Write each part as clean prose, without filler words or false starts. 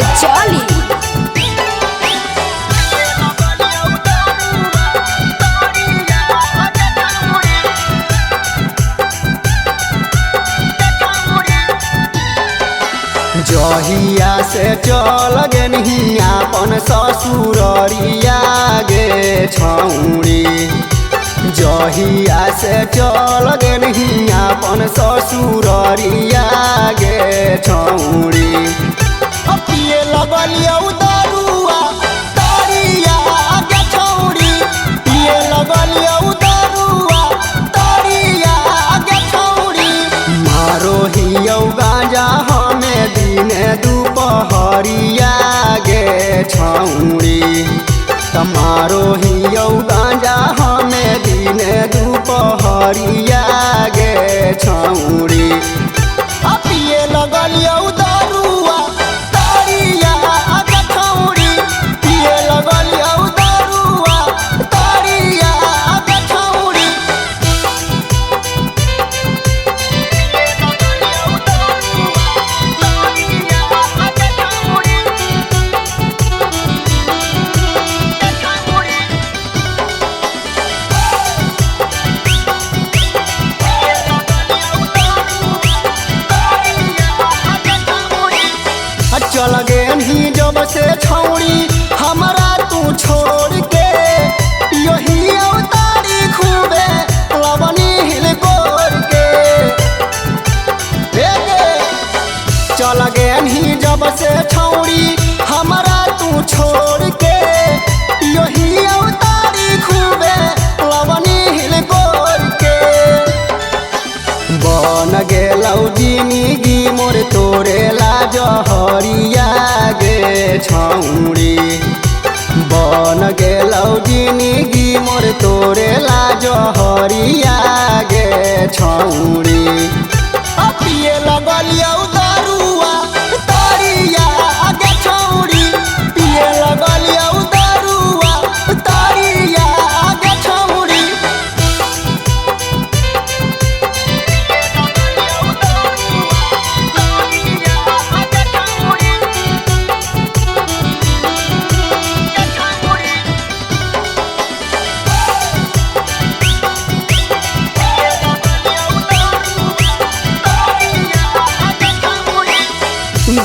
Rajauli. जहिया से चल गेनही अपन ससुररिया गे छौड़ी। जहिया से चल गेनही अपन ससुररिया गे छौड़ी। पिए लगलियौ दरुआ तरिया गे छौड़ी। पिए लगलियौ दरुआ तरिया गे छौड़ी। मारो हियौ गांजा हमें दिने दुपहरिया गे छौड़ी। तमारो हियौ गांजा हमें दिने दुपहरिया गे छौड़ी। पिए लगलियौ दरुआ तरिया गे छौड़ी। पिए लगलियौ दरुआ तरिया गे छौड़ी। चल गेनही जब से छौड़ी हमरा तू छोड़ के। यही अवतारी खूबे लवनी हिल गोर के। चल गेनही जब से छौड़ी हमरा तू छोड़ के। यही अवतारी खूबे लवनी हिल गोर के। बन गेलौ जिनगी मोर तोरे ला जहरिया गे छौड़ी। बन गेलौ जिनगी मोर तोरे ला जहरिया गे छौड़ी। पिए लगलियौ दरुआ तरिया गे छौड़ी। पिए लगलियौ दरुआ तरिया गे छौड़ी।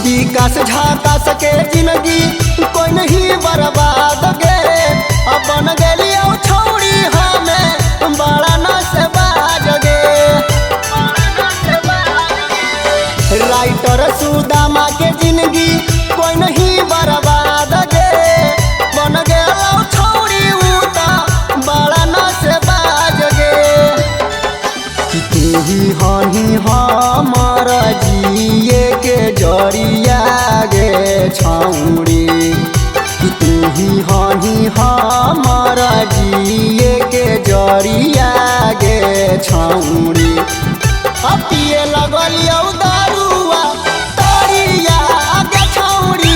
विकास झाका सके जिंदगी कोई नहीं बर्बाद गे। अपन गेलियौ छौड़ी हमें बड़ा नशबाज गे। राइटर सुदामा के जिंदगी कोई नहीं बर्बाद गे। बन गेलौ छौड़ी उ त बड़ा नशबाज गे। कि तू ही हनी हमर जिए के जरिया गे छौड़ी। कि तू ही हनी हमर जिए के जरिया गे छौड़ी। पिए लगलियौ दरुआ तरिया गे छौड़ी।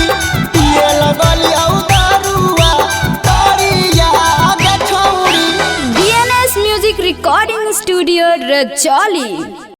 पिए लगलियौ दरुआ तरिया गे छौड़ी। DNS music recording studio Rajauli.